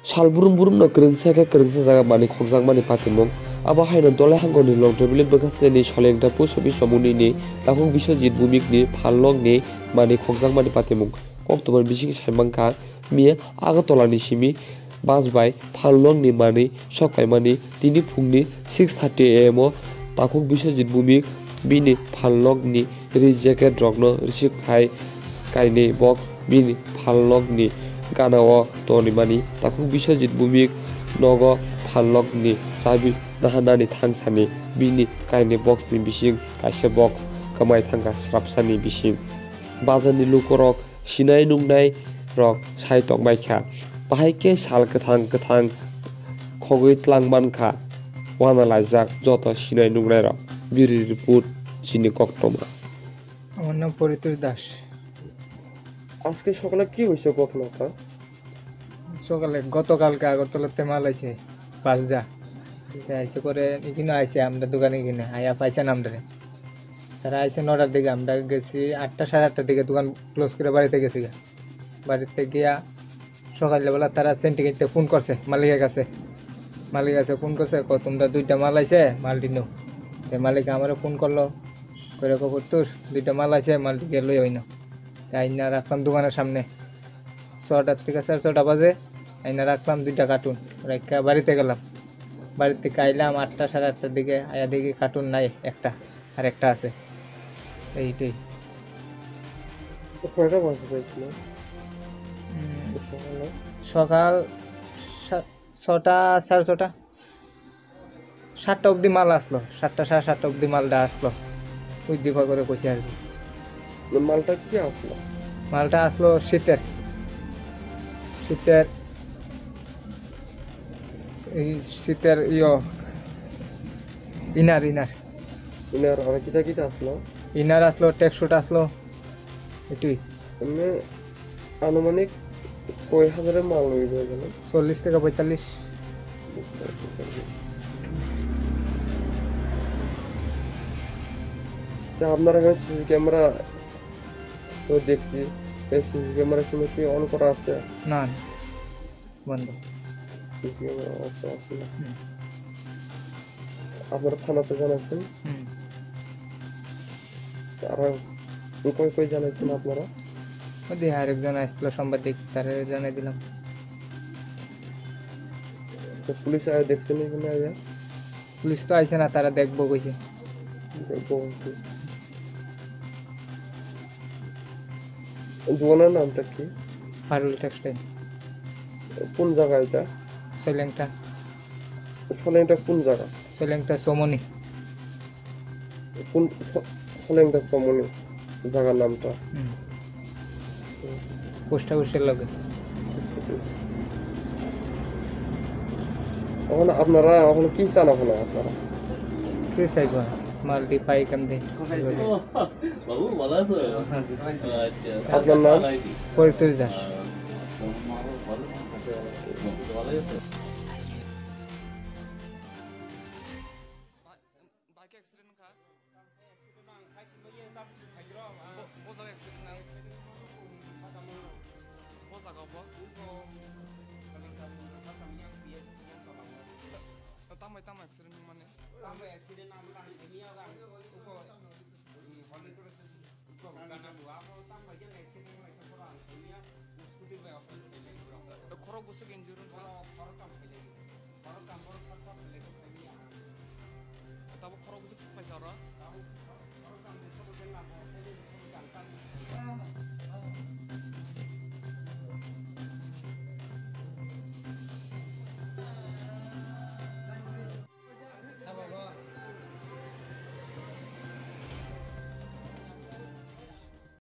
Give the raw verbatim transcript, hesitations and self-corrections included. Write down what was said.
Sal brum brumno kwrwngsa khe kwrwngsa jaga manwi khokjakmani patimung. Abo haino Dholai hangoni Longthaibili bwkhasteni Solengta post office chomoni ni takhuk Biswajit Bhumik ni phalnokni manwi khokjakmani patimung. Koktwmani bising saimankha, miya Agartala ni simi bus bai phalnokni manwi sok paimani tini phungni six thirty A M o takhuk Biswajit Bhumik bini phalnokni ri jacket rokno receive khai kainwi box bini phalnokni gana o tonwi mani. Takhuk Biswajit Bhumik nogo phalnokni chabi naharnani thangsani bini kainwi box ni bising kaisa box kwmai thangkha srapsani bising. Bazar ni lukurok sinai nuknai rok sai tongbai kha. Bahai khe sal kwthang kwthang khogwi tlang man kha. Wana laijak joto sinai nuknai rok. Bureau report, chini koktwma. আমার নাম পরিতোষ দাস। আজকে সকালে কি হয়েছে ঘটনাটা? সকালে, গতকালকে আগরতলাতে মাল আইছে, পাঁচটা। এটা আইসে করে এখানে আইসে আমরা দোকানে কিনে, আয়া পাইছেন আমরা। তারা আইসে নটার দিকে, আমরা গেছি আটটা, সাড়ে আটটার দিকে দোকান ক্লোজ করে বাড়িতে গেছি গা। বাড়িতে গিয়া সকালবেলা তারা সেন্টিকেটে ফোন করছে মালিকের কাছে। মালিকের কাছে ফোন করছে, "কো তোমরা দুইটা মাল আইছে, মাল দিনো।" তো মালিকে আমারে ফোন করলো, করে, "কো তোর দুইটা মাল আইছে, মাল দিয়ে লই হইনো।" তাই না রাখলাম দোকানের সামনে। ছটার থেকে সাড়ে ছটা বাজে আইনা রাখলাম দুইটা কার্টুন, রাখিয়া বাড়িতে গেলাম। বাড়িতে আইলাম আটটা, সাড়ে আটটার দিকে, আয়া দেখি কার্টুন নাই একটা, আর একটা আছে। এইটাই। তো কয়টা বাজে পাইছিল? উম, সকালে? সকাল সা-, ছটা, সাড়ে ছটা। সাতটা অবধি মাল আসলো, সাতটা, সাড়ে সাতটা অবধি মালটা আসলো। ওই দিবা করে কইছে আর কি। মানে মালটা কি আসলো? মালটা আসলো শীতের, শীতের, এই শীতের ইয়ো, ইনার, ইনার। ইনার আর কিতা কিতা আসলো? ইনার আসলো, ট্র্যাকস্যুট আসলো, এটাই। এমনি আনুমানিক কয় হাজারের মাল হয়ে যায় এখানে? চল্লিশ থেকে পঁয়তাল্লিশ। তা আপনার এখানে সিসি ক্যামেরা তো দেখছি, এই সিসি ক্যামেরার সময় কি অন করা আছে? না, না, বন্ধ। সিসি ক্যামেরা অন করা আছে না? হুম। আপনারা থানাতে জানাচ্ছেন? হুম। তারা কই কই জানাইছেন আপনারা? ওই যে আরেকজন আসছিল সাংবাদিক, তারে জানাই দিলাম। তো পুলিশ আয়া দেখছেন এখানে আয়া? পুলিশ তো আইছে না, তারা দেখবো কইছে। দেখবো কইছে। দোকানের নামটা কি? পারুল টেক্সটাইল। কোন জায়গা এটা? সলেংটা। সলেংটা কোন জায়গা? সলেংটা চমনি। কোন স-, সলেংটা চমনি জায়গার নামটা? হুম। পোস্ট অফিসের লগে। এখন আপনারা এখন কি চান এখন আপনারা? কি চাইবো? মালটি পাই কেমনে? বাবু, ভালো আছো? আচ্ছা। আপনার নাম? পরিতোষ দাস। ভালো আছো? Bike accident wngkha? Bo, bo jaga accident na? Bo jaga bo? Tamo, tamo accident wngmani? Tamo accident na, ang saimanya, ang uko, holi process. Khorok bwswk injury wngkha. Tabuk khorok bwswk sukphaikha oro.